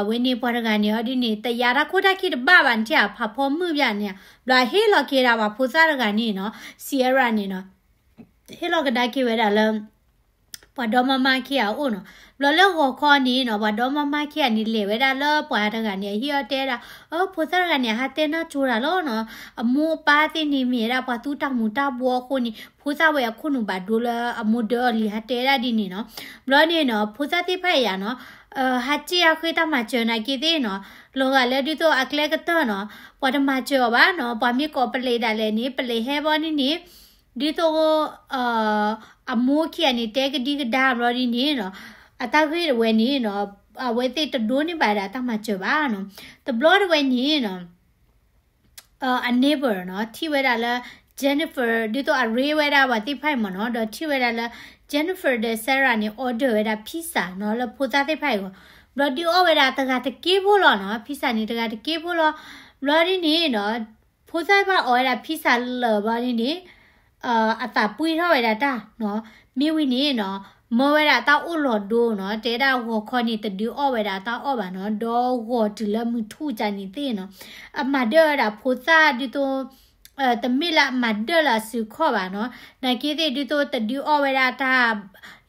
ဝဲန့ၣ်ပှၤတဂၤန့ၣ်အီၤဒ်န့ၣ် တယာ်တၢ်ခိၣ်တၢ်ခံတဘၣ်ဘၣ်န့ၣ်ဧါ ဖးဖီမုၢ်ဘၣ်န့ၣ်ဧါ ဘျီဟ့ၣ်လီၤက့ၤဒၣ်ပှၤဖိသၣ်တဂၤန့ၣ်နီၤ Sierra န့ၣ်နီၤ ဟ့ၣ်လီၤကဒါက့ၤဝဲဒၣ်လၢ ပှၤဒီမါမါခံဂၤအအိၣ်နီၤ ဘျီလၢဂီၤခီန့ၣ်နီၤ ပှၤဒီမါမါခံဂၤန့ၣ် လဲၤဝဲဒၣ်လၢပှၤတဂၤန့ၣ် အဟံၣ်အီၤတဲဒၣ် အၢ ဖိသၣ်တဂၤန့ၣ် အဟးတဲနၢ်ကၠိတၢ်လီၤနီၤ အမိၢ်အပၢ်သ့ၣ်န့ၣ် မ့ၢ်ဝဲဒၣ်ပှၤသူတၢ်မူၤတၢ်ဘှီအဃိန့ၣ် ဖိသၣ်ဝဲအခိၣ်နူာ်ဘၣ်ဒိလၢအမိၢ်ဒၢအီၤလံ ဟးတဲဒၣ်ဒ်န့ၣ်နီၤ ဘျီန့ၣ်နီၤ ဖိသၣ်သ့ၣ်တဖၣ်အံၤယါနီၤ ဟးစံၣ်အဃ့တၢ်မၤစၢၤနာ်က့သ့ၣ်နီၤ လီၤဂာ်လၢဒ်သိးအကျဲကတၢၢ်နီၤ ပှၤတမၤစၢၤအီၤဘၣ်နီၤ ပှၤမ့ၢ်ကိးပလံးဒၣ်လဲာ်န့ၣ် ပလံးဟဲဘီန့ၣ်န့ၣ် ဒ်သိး အမိၢ်ခံဂၤန့ၣ် တဲကဒံကဒါဘျီဒ်န့ၣ်နီၤ အတၢ်ဂ့ၢ်တဝဲန့ၣ်နီၤ အဝဲသ့ၣ်တဒိးန့ၢ်ဘၣ်ဒၣ်တၢ်မၤစၢၤဘၣ်နီၤ တဘျီတဝဲန့ၣ်နီၤ အ neighbor နီၤ ထံၣ်ဝဲဒၣ်လၢ Jennifer ဒ်သိးအရ့ဝဲဒၣ်ပှၤသ့ၣ်တဖၣ်အံၤမ့ၢ်နီၤ ဒီးထံၣ်ဝဲဒၣ်လၢ Jennifer ဒီး Sarah န့ၣ် order ဝဲဒၣ် pizza နီၤ လၢဖိသၣ်သ့ၣ်တဖၣ်အံၤဂီၢ် ဘျီဒုးအီၣ်ဝဲဒၣ်တဂၤတက့ဖိလီၤနီၤ pizza န့ၣ်တဂၤတက့ဖိလီၤ ဘျီဒ်န့ၣ်နီၤ ဖိသၣ်တဖၣ်အီၣ်ဝဲဒၣ် pizza လၢာ်ဘျီဒ်န့ၣ် အသးပှံၢ်ထီၣ်ဝဲဒၣ်တၢ်နီၤ မ့ၢ်ဝံၤန့ၣ်နီၤ မၢဝဲဒၣ်တၢ်အိၣ်လီၤဒိနီၤ တဲဒၣ်ဂီၤခီန့ၣ် တဒုးအီၣ်ဝဲဒၣ်တၢ်အီၣ်ဘၣ်နီၤ ဒီးဂီၤတုၤလၢမုၢ်ထူၣ်ကၢန့ၣ်သ့ၣ်နီၤ အမၤဒၢၣ်ဝဲဒၣ်ဖိသၣ်ဒ်သိး တမ့ၢ်လၢအမၤဒၢၣ်လၢအစုခီၣ်ဘၣ်နီၤ နာ်က့သ့ၣ်ဒ်သိးတဒုးအီၣ်ဝဲဒၣ်တၢ်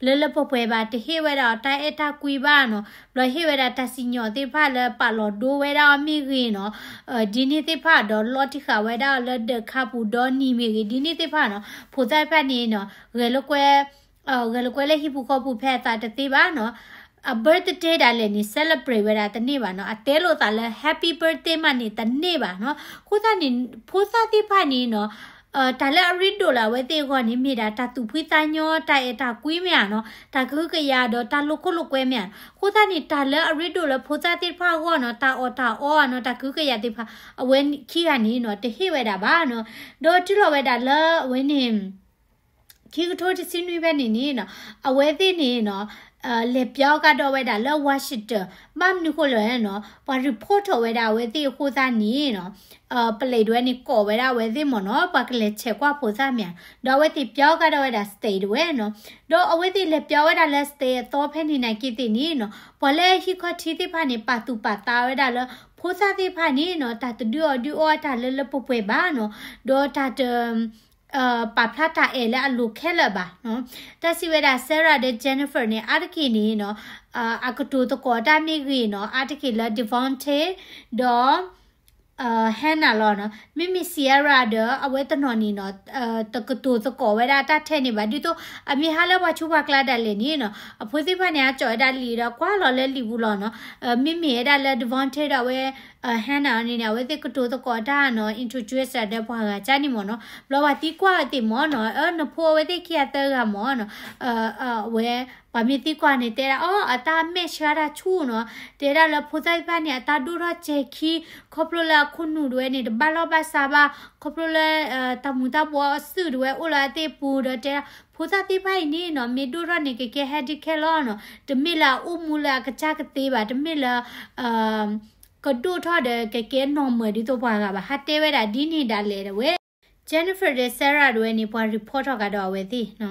လၢလၢပှဲၤပှဲၤဘၣ် တဟ့ၣ်ဝဲဒၣ်အီၤတၢ်အဲၣ်တၢ်ကွံဘၣ်နီၤ ဘျီဟ့ၣ်ဝဲဒၣ်တၢ်စံၣ်ညီၣ်သ့ၣ်တဖၣ်လၢပာ်လီၤဒိဝဲဒၣ်အီၤမ့ၢ်ဂ့ၤနီၤ ဒ်န့ၣ်သ့ၣ်တဖၣ်ဒီးလီၤတံၢ်ဃာ်ဝဲဒၣ်အီၤလၢဒၢးခါပူၤဒီနံၤမ့ၢ်ဂ့ၤ ဒ်န့ၣ်သ့ၣ်တဖၣ်နီၤ ဖိသၣ်တဖၣ်န့ၣ်နီၤ ဂဲၤလိာ်ကွဲ ဂဲၤလိာ်ကွဲလၢဟံၣ်ပူၤဃီပူၤဖဲအသးတသ့ဘၣ်နီၤ အ birthday ဒၣ်လဲာ်န့ၣ် celebrate ဝဲဒၣ်တန့ၢ်ဘၣ်နီၤ အတဲလိာ်သးလၢ happy birthday မးန့ၣ်တန့ၢ်ဘၣ်နီၤ အဃိသတးန့ၣ် ဖိသၣ်သ့ၣ်တဖၣ်န့ၣ်နီၤ တၢ်လၢအရ့ဒိၣ်လၢအဝဲသ့ၣ်အဂီၢ်န့ၣ် မ့ၢ်ဒၣ်တၢ်သူၣ်ဖှံသးညီ တၢ်အဲၣ်တၢ်ကွံမ့ၢ်ဧါနီၤ တၢ်ကဟုကယာ်ဒီးတၢ်လိာ်ခိၣ်လိာ်ကွဲမ့ၢ်ဧါ အဃိသတးန့ၣ် တၢ်လၢအရ့ဒိၣ်လၢဖိသၣ်သ့ၣ်တဖၣ်အဂီၢ်နီၤ တၢ်အီၣ်တၢ်အီနီၤ တၢ်ကဟုကယာ်သ့ၣ်တဖၣ် အဝဲခံဂၤန့ၣ်နီၤ တဟ့ၣ်ဝဲဒၣ်ဘၣ်နီၤ ဒီးတုၤလီၤဝဲဒၣ်လၢအဝဲန့ၣ် ခံကထိတဆံနွံဖဲန့ၣ်န့ၣ်နီၤ အဝဲသ့ၣ်န့ၣ်နီၤ လဲၤပျီကဒီးဝဲဒၣ်လၢ Washington ဘၣ်မနုၤဃိလဲၣ်နီၤ ပှၤ report ထီၣ်ဝဲဒၣ်အဝဲသ့ၣ်အဃိသတးန့ၣ်နီၤ ပလံးဒဝဲန့ၣ်ကိးဝဲဒၣ်အဝဲသ့ၣ်မ့ၢ်နီၤ ပှၤကလဲၤဆဲးကွၢ်ဖိသၣ်မ့ၢ်ဧါ ဒီးအဝဲသ့ၣ်ပျီကဒီးဝဲဒၣ် state တဝဲနီၤ ဒီးအဝဲသ့ၣ်လဲၤပျီဝဲဒၣ်လၢ state အသီဖဲန့ၣ်နာ်က့သ့ၣ်န့ၣ်နီၤ ပှၤလၢဟံၣ်ခီၣ်ထံးသ့ၣ်တဖၣ်န့ၣ် ပာ်သူၣ်ပာ်သးဝဲဒၣ်လၢ ဖိသၣ်သ့ၣ်တဖၣ်န့ၣ်နီၤ တၢ်တဒုးအီၣ်ဒုးအီတၢ်လၢလၢပှဲၤပှဲၤဘၣ်နီၤ ဒီးတၢ်တ ပာ်ဖျါတၢ်အဲၣ်လၢအလိၤခဲလၢာ်ဘၣ်နီၤ. တၢ်စံးဝဲဒၣ် Sarah ဒီး Jennifer န့ၣ် အါတက့ၢ်န့ၣ်နီၤ အကတိၤသကိးတၢ်မ့ၢ်ဂ့ၤနီၤ အါတက့ၢ်လၢ Devonte ဒီး Hannah လီၤနီၤ. မ့မ့ၢ် Sierra ဒီး အဝဲတနီၤန့ၣ်နီၤ တကတိၤသကိးဝဲဒၣ်တၢ်ထဲန့ၣ်ဘၣ် ဒ်သိး အမ့ၢ်ဟါလၢပှၤဆူးပှၤကျါဒၣ်လဲာ်န့ၣ်နီၤ အဖိသ့ၣ်တဖၣ်န့ၣ် အကၠီၣ်ဝဲဒၣ်လံာ်ဒီးကွၢ်လီၤလၢလံာ်ပူၤလီၤနီၤ. မ့မ့ၢ်ဝဲဒၣ်လၢ Devonte ဒီးအဝဲ Hannah န့ၣ်န့ၣ် အဝဲသ့ၣ်ကတိၤသကိးတၢ်နီၤ introduce ဒီးပှၤဂၤကၢန့ၣ်မ့ၢ်နီၤ. ဘျီပှၤသံကွၢ်ဝဲသ့ၣ်မ့ၢ်နီၤ အၢ နဖိအဝဲသ့ၣ်ခံဂၤသၢဂၤမ့ၢ်နီၤ အဝဲ ပှၤမ့ၢ်သံကွၢ်န့ၣ် တဲဒၣ်အီၤ အတၢ် match ဆှၢတၢ်ဆူၣ်နီၤ. တဲဒၣ်လၢဖိသၣ်သ့ၣ်တဖၣ်န့ၣ် အတၢ်ဒိၣ်ထီၣ်စဲၤခံ ခီဖျိလၢအခိၣ်နူာ်တဝဲန့ၣ် တဘၣ်လီၢ်ဘၣ်စးဘၣ် ခီဖျိလၢ တၢ်မူၤတၢ်ဘှီအစုၣ်တဝဲအိၣ်လၢအသ့ၣ်ပူၤ ဒီးတဲဒၣ် ဖိသၣ်သ့ၣ်တဖၣ်အံၤန့ၣ်နီၤ မ့ၢ်ဒိၣ်ထီၣ်န့ၣ် ကကဲ handicap လီၤနီၤ. တမ့ၢ်လၢအအိၣ်မူလၢအကစၢ်ကသ့ဘၣ် တမ့ၢ်လၢ ကဒိၣ်ထီၣ်ဒီးကကဲ normal ဒ်သိးပှၤဂၤဘၣ် ဟးတဲဝဲဒၣ်ဒ်န့ၣ်ဒၣ်လဲာ်တဝဲ. Jennifer ဒီး Sarah တဝဲန့ၣ် ပှၤ report ထီၣ်ကဒီးအဝဲသ့ၣ်န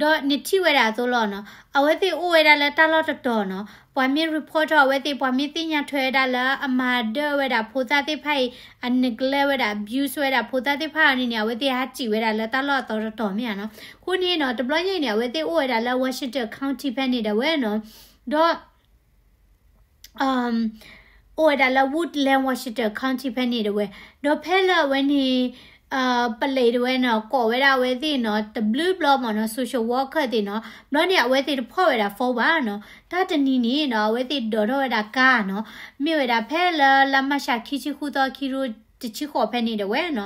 ီၤ, ဒီးနထံၣ်ဝဲဒၣ်အသိးလီၤနီၤ, အဝဲသ့ၣ်အိၣ်ဝဲဒၣ်လၢတၢ်လီၢ်တတီၤနီၤ, ပှၤမ့ၢ် report ထီၣ်အဝဲသ့ၣ် ပှၤမ့ၢ်သ့ၣ်ညါထွဲဝဲဒၣ်လၢအမၤဒၢၣ်ဝဲဒၣ်ဖိသၣ်သ့ၣ်တဖၣ်အံၤ, အ neglect ဝဲဒၣ် abuse ဝဲဒၣ်ဖိသၣ်သ့ၣ်တဖၣ်အံၤန့ၣ်န့ၣ် အဝဲသ့ၣ်ဟးစံၣ်ဝဲဒၣ်လၢတၢ်လီၢ်အသီတတီၤမ့ၢ်ဧါနီၤ, အဃိန့ၣ်နီၤ တဘျီညါအံၤန့ၣ် အဝဲသ့ၣ်အိၣ်ဝဲဒၣ်လၢ Washington County ဖဲန့ၣ်ဒၣ်ဝဲနီၤ, ဒီး အိၣ်ဝဲဒၣ်လၢ Woodland Washington County ဖဲန့ၣ်ဒၣ်ဝဲ, ဒီးဖဲလၢအဝဲန့ၣ် ပလံးဒၣ်ဝဲနီၤ ကိးဝဲဒၣ်အဝဲသ့ၣ်နီၤ တဘျုးဘျီမ့ၢ်နီၤ social worker သ့ၣ်နီၤ, ဘျီန့ၣ် အဝဲသ့ၣ်တဖီၣ်ဝဲဒၣ် phone ဘၣ်နီၤ, တၢ်တနံၤန့ၣ်နီၤ အဝဲသ့ၣ်ဒိးထီၣ်ဝဲဒၣ်ကါနီၤ, မ့ၢ်ဝဲဒၣ်ဖဲလၢလါမၢ်ၡးခံဆံဃုသီ ခံကထိတဆံဃိးဖဲန့ၣ်ဒၣ်ဝဲနီၤ,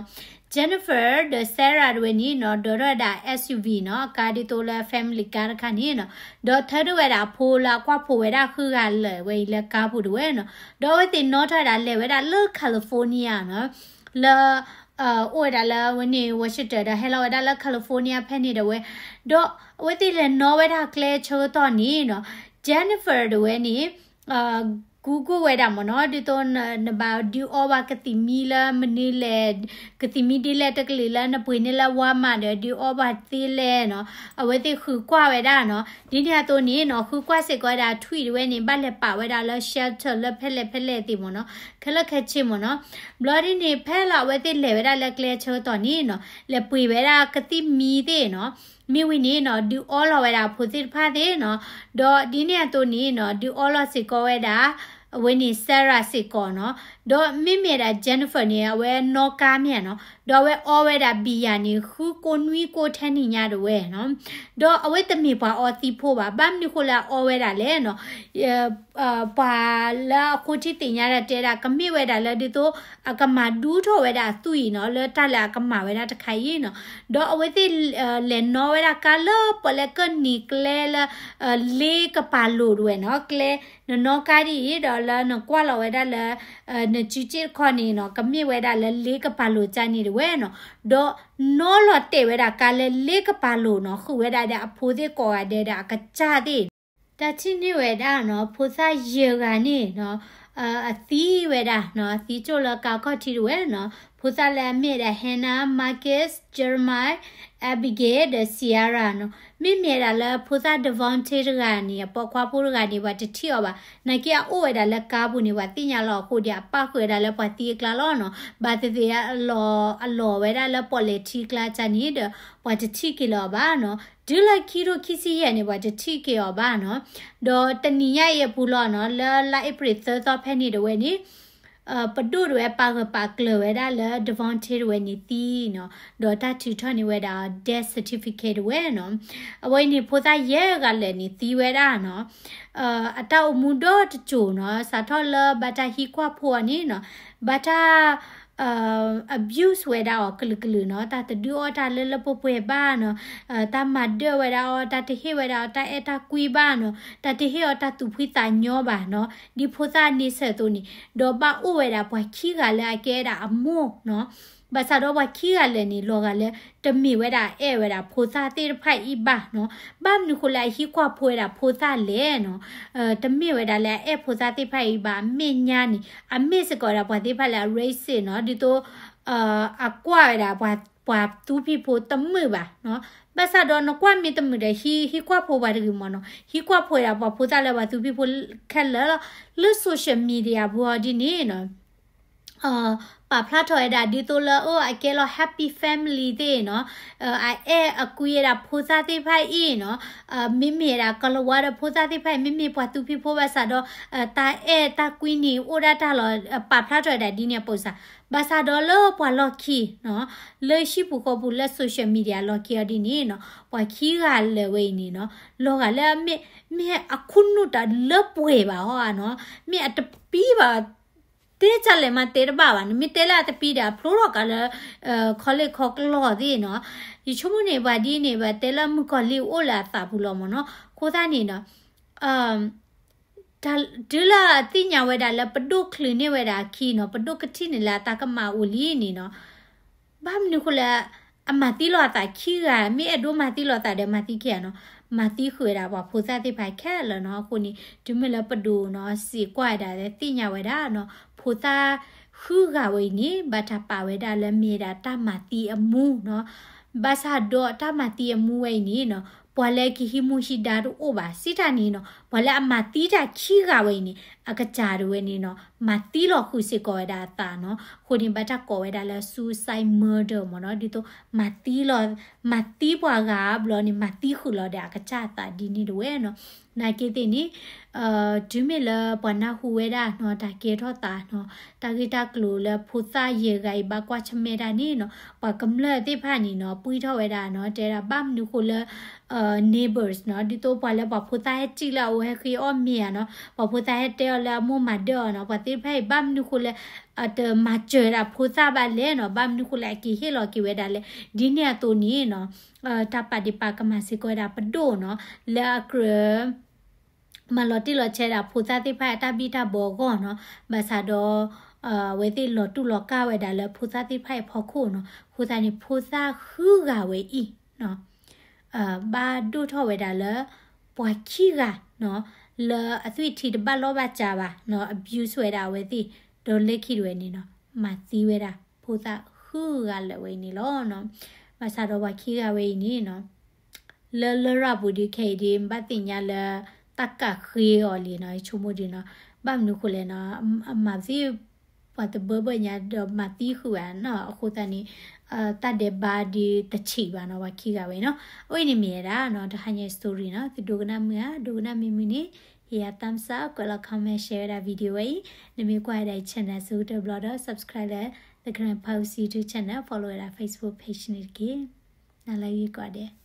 Jennifer ဒီး Sarah တဝဲန့ၣ်နီၤ ဒိးထီၣ်ဝဲဒၣ် SUV နီၤ အကါဒ်သိးလၢ family car တခါန့ၣ်နီၤ, ဒီးထၢထီၣ်ဝဲဒၣ်အဖိလၢအကွၢ်ဖိဝဲဒၣ်ဃုဂၤလၢာ်ဝဲအံၤလၢကါပူၤဒၣ်ဝဲနီၤ, ဒီးအဝဲသ့ၣ်နီၣ်ထီၣ်ဝဲဒၣ်လဲၤဝဲဒၣ်လၢ California နီၤ, လၢ အိၣ်ဝဲဒၣ်လၢအဝဲန့ၣ် Washington ဒီးဟဲလီၤဝဲဒၣ်လၢ California ဖဲန့ၣ်ဒၣ်ဝဲ, ဒီးအဝဲသ့ၣ်လဲၤနီၣ်ဝဲဒၣ်ကျဲဆၢကတီၢ်န့ၣ်နီၤ, Jennifer ဒၣ်ဝဲန့ၣ် Google ဝဲဒၣ်မ့ၢ်နီၤ ဒ်သိးနဘၣ်ဒုးအီဘၣ်ကသံၣ်မံလၢမနုၤလဲၣ်, ကသံၣ်မံဒ်လဲၣ်တကလုာ်လၢနပှ့ၤန့ၢ်လၢ Walmart ဒီးဒုးအီဘၣ်သ့လဲၣ်နီၤ, အဝဲသ့ၣ်ဃုကွၢ်ဝဲဒၣ်နီၤ, ဒ်န့ၣ်အသိးန့ၣ်နီၤ ဃုကွၢ်စ့ၢ်ကီးဝဲဒၣ်ထွံၣ်ဒၣ်ဝဲန့ၣ် ဘၣ်လဲၤပာ်ဝဲဒၣ်လၢ shelter လၢဖဲလဲၣ်ဖဲလဲၣ်သ့ၣ်မ့ၢ်နီၤ, ခဲလၢာ်ခဲဆ့မ့ၢ်နီၤ, ဘျီဒ်န့ၣ် ဖဲလၢအဝဲသ့ၣ်လဲၤဝဲဒၣ်လၢကျဲဆၢကတီၢ်န့ၣ်နီၤ လဲၤပှ့ၤဝဲဒၣ်ကသံၣ်မံသ့ၣ်နီၤ, မ့ၢ်ဝံၤန့ၣ်နီၤ ဒုးအီလီၤဝဲဒၣ်အဖိသ့ၣ်တဖၣ်သ့ၣ်နီၤ, ဒီးဒ်န့ၣ်အသိးန့ၣ်နီၤ ဒုးအီလီၤစ့ၢ်ကီးဝဲဒၣ် အဝဲန့ၣ် Sarah စ့ၢ်ကီးနီၤ, ဒီးမ့မ့ၢ်ဒၣ် Jennifer န့ၣ် အဝဲနီၣ်ကါမ့ၢ်ဧါနီၤ, ဒီးအဝဲအီဝဲဒၣ်ဘံၣ်ယၤန့ၣ် ဃုကိးနွံကိးထဲန့ၣ်ညါဒၣ်ဝဲနီၤ, ဒီးအဝဲတမ့ၢ်ပှၤအီသံးဖိဘၣ်, ဘၣ်မနုၤဃိလၢအအီဝဲဒၣ်လဲၣ်နီၤ ပှၤလၢအဃိထံသ့ၣ်ညါဒၣ်တဲဒၣ် ကမ့ၢ်ဝဲဒၣ်လၢဒ်သိး အကမၤဒူထီၣ်ဝဲဒၣ်အသွံၣ်နီၤ လၢတၢ်လၢအကမၤဝဲဒၣ်တခါအံၤနီၤ, ဒီးအဝဲသ့ၣ် လဲၤနီၣ်ဝဲဒၣ်ကါလၢပှၤလဲၤကၢၢ်နံၤကျဲလၢ လ့ကပၤလိၤဒၣ်ဝဲနီၤ, ကျဲ နနီၣ်ကါဒ်အံၤ ဒီးလၢနကွၢ်လီၤဝဲဒၣ်လၢ နစုစ့ၣ်တခီန့ၣ်နီၤ ကမ့ၢ်ဝဲဒၣ်လၢလ့ကပၤလိၤကၢ်န့ၣ်ဒၣ်ဝဲနီၤ, ဒီးနီၣ်လီၤတဲာ်ဝဲဒၣ်ကါလၢလ့ကပၤလိၤနီၤ ဃုာ်ဝဲဒၣ်ဒီးအဖိသ့ၣ်ကိးဂၤဒဲးဒီးအကစၢ်သ့ၣ် တၢ်ထံၣ်န့ၢ်ဝဲဒၣ်နီၤ ဖိသၣ်ယဲၢ်ဂၤန့ၣ်နီၤ အသံဝဲဒၣ်နီၤ အသံကၠိၣ်လၢကါခီၣ်ထံးဒၣ်ဝဲနီၤ, ဖိသၣ်လၢအမ့ၢ်ဝဲဒၣ် Hannah, Marcus, Jeremiah, Abigail ဒီး Sierra နီၤ, မ့မ့ၢ်ဝဲဒၣ်လၢဖိသၣ် Devonte တဂၤန့ၣ် အပိာ်ခွါဖိတဂၤန့ၣ် ပှၤတထံၣ်အီၤဘၣ်, နာ်က့အအိၣ်ဝဲဒၣ်လၢကါပူၤန့ၣ် ပှၤသ့ၣ်ညါလီၤအဃိဒီး အပၣ်ဃုာ်ဝဲဒၣ်လၢပှၤသံအကျါလီၤနီၤ, ဘၣ်သ့ၣ်သ့ၣ်အလီၤ အလီၤဝဲဒၣ်လၢပီၣ်လဲၣ်ထံကျါကၢ်န့ၣ်ဒီး ပှၤတထံၣ်က့ၤလၢၤအီၤဘၣ်နီၤ, တုၤလၢခံကထိခံဆံယဲၢ်န့ၣ် ပှၤတထံၣ်က့ၤအီၤဘၣ်နီၤ, ဒီးတနံၤညါအံၤအပူၤလီၤနီၤ လၢလါအ့ဖြ့ၣ်သၢသီဖဲန့ၣ်ဒၣ်ဝဲန့ၣ် ပဒိၣ်ဒၣ်ဝဲပာ်ဂၢၢ်ပာ်ကျၢၤဝဲဒၣ်လၢ Devonte ဒၣ်ဝဲန့ၣ်သံနီၤ, ဒီးတၢ်ထုးထီၣ်န့ၢ်ဝဲဒၣ် death certificate ဒၣ်ဝဲနီၤ, အဝဲအံၤန့ၣ်ဖိသၣ်ယဲၢ်ဂၤလၢာ်န့ၣ်သံဝဲဒၣ်နီၤ, အတၢ်အိၣ်မူဒီတစိၤနီၤ စးထီၣ်လၢဘၣ်တၢ်ဟံးကွၢ်ဖိအီၤန့ၣ်နီၤ, ဘၣ်တၢ် abuse ဝဲဒၣ်အီၤကလုာ်ကလုာ်နီၤ, တၢ်တဒုးအီၣ်တၢ်လၢလၢပှဲၤပှဲၤဘၣ်နီၤ, တၢ်မၤဒၢၣ်ဝဲဒၣ်အီၤ, တၢ်တဟ့ၣ်ဝဲဒၣ်အီၤတၢ်အဲၣ်တၢ်ကွံဘၣ်နီၤ, တၢ်တဟ့ၣ်အီၤတၢ်သူၣ်ဖှံသးညီဘၣ်နီၤ, ဒ်ဖိသၣ်န့ဆၢၣ်အသိးန့ၣ်, ဒီးဘၣ်အိၣ်ဝဲဒၣ်ပှၤခံဂၤလၢအကဲဝဲဒၣ်အမိၢ်နီၤ, ဘၣ်ဆၣ်ဒီးပှၤခံဂၤလၢာ်န့ၣ် လီၤဂာ်လၢ တမ့ၢ်ဝဲဒၣ်အဲၣ်ဝဲဒၣ်ဖိသၣ်သ့ၣ်တဖၣ်အံၤဘၣ်နီၤ, ဘၣ်မနုၤဃိလၢအဟံးကွၢ်ဖိဝဲဒၣ်ဖိသၣ်လဲၣ်နီၤ, တမ့ၢ်ဝဲဒၣ်လၢအအဲၣ်ဖိသၣ်သ့ၣ်တဖၣ်အံၤဘၣ်, အမဲာ်ညါန့ၣ် အမ့ၢ်စ့ၢ်ကီးဝဲဒၣ်ပှၤသ့ၣ်တဖၣ်လၢအ racist နီၤ, ဒ်သိး အကွၢ်ဝဲဒၣ်ပှၤသူဖံးဖိတမုာ်ဘၣ်နီၤ, ဘၣ်ဆၣ်ဒီးနကွၢ်မ့ၢ်တမုာ်ဒီး ဟံးဟံးကွၢ်ဖိပှၤတဂ့ၤမ့ၢ်နီၤ, ဟံးကွၢ်ဖိဝဲဒၣ်ပှၤဖိသၣ်လၢပှၤသူဖံးဖိခဲလၢာ်လီၤ, လၢ social media ပူၤအီၤဒ်န့ၣ်နီၤ ပာ်ဖျါထီၣ်ဝဲဒၣ်ဒ်သိးလၢ အိၣ် အကဲလီၤ happy family သ့ၣ်နီၤ, အအဲၣ်အကွံဝဲဒၣ်ဖိသၣ်သ့ၣ်တဖၣ်အံၤနီၤ, မ့မ့ၢ်ဝဲဒၣ်ကလၤဝါဒီးဖိသၣ်သ့ၣ်တဖၣ်အံၤ မ့မ့ၢ်ပှၤသူဖံးဖိဘၣ်ဆၣ်ဒီး တၢ်အဲၣ်တၢ်ကွံန့ၣ်အိၣ်ဒၣ်တၢ်လီၤ, ပာ်ဖျါထီၣ်ဝဲဒၣ်ဒ်န့ၣ်အပူၤစ့ၢ်, ဘၣ်ဆၣ်ဒီးလၢပှၤလီၢ်ခံနီၤ, လၢဟံၣ်ပူၤဃီပူၤလၢ social media လီၢ်ခံအီၤဒ်န့ၣ်နီၤ, ပှၤခံဂၤလၢာ်ဝဲအံၤန့ၣ်နီၤ, လီၤဂာ်လၢမ့ၢ်, မ့ၢ်အခိၣ်နူာ်တၢ်လၢပှဲၤဘၣ်ဟီဧါနီၤ, မ့ၢ်အတပံဘၣ် တဲကလဲၣ်မးတဲတဘၣ်ဘၣ်န့ၣ်, မ့ၢ်တဲလၢအတပံဒီးအဖျိထီၣ်ကးလၢ ခီလ့ၣ်ခီကျီၢ်သ့ၣ်နီၤ, ယဆိကမိၣ်န့ၣ် ပှၤဒ်န့ၣ် ပှၤတဲလၢမုၣ်ကီၤလံၢ်အိၣ်လၢအသးပူၤလီၤမ့ၢ်နီၤ, အဃိသတးန့ၣ်ဒီး တုၤလၢအသ့ၣ်ညါဝဲဒၣ်လၢပဒိၣ်ချုးန့ၢ်ဝဲဒၣ်အခံနီၤ, ပဒိၣ်ကထံၣ်န့ၢ်လၢအတၢ်ကမၣ်အိၣ်လံန့ၣ်နီၤ, ဘၣ်မနုၤဃိလၢ အမၤသံလီၤအသးခံဂၤ, မ့ၢ်အဲၣ်ဒိးမၤသံလီၤအသးဒီးမၤသံခံဂၤနီၤ, မၤသံဃုာ်ဝဲဒၣ်ပှၤဖိသၣ်သ့ၣ်တဖၣ်ခဲလၢာ်နီၤ, အဃိန့ၣ် တုၤမ့ၢ်လၢပဒိၣ်နီၤ စံးကွၢ်ဝဲဒၣ် သ့ၣ်ညါဝဲဒၣ်နီၤ, ဖိသၣ် ဃုဂၤဝဲအံၤန့ၣ် ဘၣ်တၢ်ပာ်ဝဲဒၣ်လၢမ့ၢ်ဝဲဒၣ်တၢ်မၤသံအမူနီၤ. ဘၣ်ဆၣ်ဒီးတၢ်မၤသံအမူဝဲအံၤန့ၣ်နီၤ ပှၤလၢကဟံးမူဟံးဒါတအိၣ်ဘၣ် စံးတၢ်န့ၣ်နီၤ ပှၤလၢအမၤသံတၢ်ခံဂၤဝဲအံၤန့ၣ် အကစၢ်ဒၣ်ဝဲန့ၣ်နီၤ မၤသံလီၤဃုာ်စ့ၢ်ကီးဝဲဒၣ်အသးနီၤ. အဃိန့ၣ် ဘၣ်တၢ်ကိးဝဲဒၣ်လၢ suicide murder မ့ၢ်နီၤ. ဒ်သိးမၤသံလီၤ မၤသံပှၤဂၤဘျီန့ၣ် မၤသံဃုာ်လီၤဒီးအကစၢ်အသးဒ်န့ၣ်ဒၣ်ဝဲနီၤ. နာ်က့သ့ၣ်န့ၣ် တုၤမ့ၢ်လၢပှၤနၢ်ဟူဝဲဒၣ်နီၤ တၢ်ကဲထီၣ်သးနီၤ တၢ်ဂ့ၢ်တၢ်ကျိၤလၢဖိသၣ်ယဲၢ်ဂၤအံၤဘၣ်ကွၢ်ဆၢၣ်မဲာ်တၢ်န့ၣ်နီၤ ပှၤကမျၢၢ်သ့ၣ်တဖၣ်န့ၣ်နီၤ ပှံၢ်ထီၣ်ဝဲဒၣ်နီၤ တဲဒၣ်ဘၣ်မနုၤဃိလၢ neighbors နီၤ ဒ်သိးပှၤလၢပှၤဖိသၣ်ဟဲစံၣ်လၢအဝဲဃ့အီၣ်မ့ၤဧါနီၤ ပှၤဖိသၣ်ဟဲတဲအီၤလၢအမိၢ်မၤဒၢၣ်အီၤနီၤ ပှၤသ့ၣ်တဖၣ်အံၤ ဘၣ်မနုၤဃိလၢ အတမၤစၢၤဒၣ်ဖိသၣ်ဘၣ်လဲၣ်နီၤ ဘၣ်မနုၤဃိလၢအက့ၤဟ့ၣ်လီၤက့ၤဝဲဒၣ်လဲၣ် ဒ်န့ၣ်အသိးန့ၣ်နီၤ တၢ်ပာ်ဒ့ၣ်ပာ်ကမၣ်စ့ၢ်ကီးဝဲဒၣ်ပဒိၣ်နီၤ လၢအကြၢး မၤလီၤတံၢ်လီၤဆဲးဒၣ်ဖိသၣ်သ့ၣ်တဖၣ်အတၢ်ဘံၣ်တၢ်ဘၢအဂီၢ်နီၤ. ဘၣ်ဆၣ်ဒီး အဝဲသ့ၣ်လီၤတူၢ်လီၤကၢ်ဝဲဒၣ်လၢဖိသၣ်သ့ၣ်တဖၣ်အံၤအဖီခိၣ်နီၤ. အဃိသတးန့ၣ် ဖိသၣ်ဃုဂၤဝဲအံၤ ဘၣ်ဒိၣ်ထီၣ်ဝဲဒၣ်လၢ ပှၤခံဂၤနီၤ လၢအသွံၣ်ထံတဘၣ်လီၢ်ဘၣ်စးဘၣ်နီၤ abuse ဝဲဒၣ်အဝဲသ့ၣ် ဒီးလၢခံဒၣ်ဝဲန့ၣ်နီၤ မၤသံဝဲဒၣ်ဖိသၣ်ဃုဂၤလၢာ်ဝဲအံၤန့ၣ်လီၤ. ဘၣ်ဆၣ်ဒီးပှၤခံဂၤဝဲအံၤန့ၣ်နီၤ လၢလရာ်ပူၤဒီးခဲအံၤဒီး ဘၣ်သ့ၣ်ညါလၢ တၢ်ကးဃ့အီၤလံနီၤ ယဆိကမိၣ်ဒ်နီၤ ဘၣ်မနုၤဃိလဲၣ်နီၤ အမၤသံ ပှၤတဘၢဘၢညါဒီးမၤသံဃုာ်ဝဲနီၤ အဃိသတးန့ၣ် တၢ်ဒဲးဘးဒီးတဆံးဘၣ်နီၤ ပှၤခံဂၤဝဲနီၤ အဝဲန့ၣ်မ့ၢ်ဝဲဒၣ်နီၤ တဟါညါ story နီၤ သုဒိကနၣ်မုာ်ဧါ ဒိကနၣ်မ့ၢ်မုာ်န့ၣ် ဟ့ၣ်ယၤ thumbs up ကွဲးလီၤ comment share ဝဲဒၣ် video ဝဲအံၤ နမ့ၢ်ကွၢ်ဝဲဒၣ် channel အဆိကတၢၢ်ဘျီဒီး subscribe လၢ The Karen Post YouTube channel follow ဝဲဒၣ် Facebook page န့ၣ်တက့ၢ်. နၤလၢဂ့ၤကိးဂၤဒဲး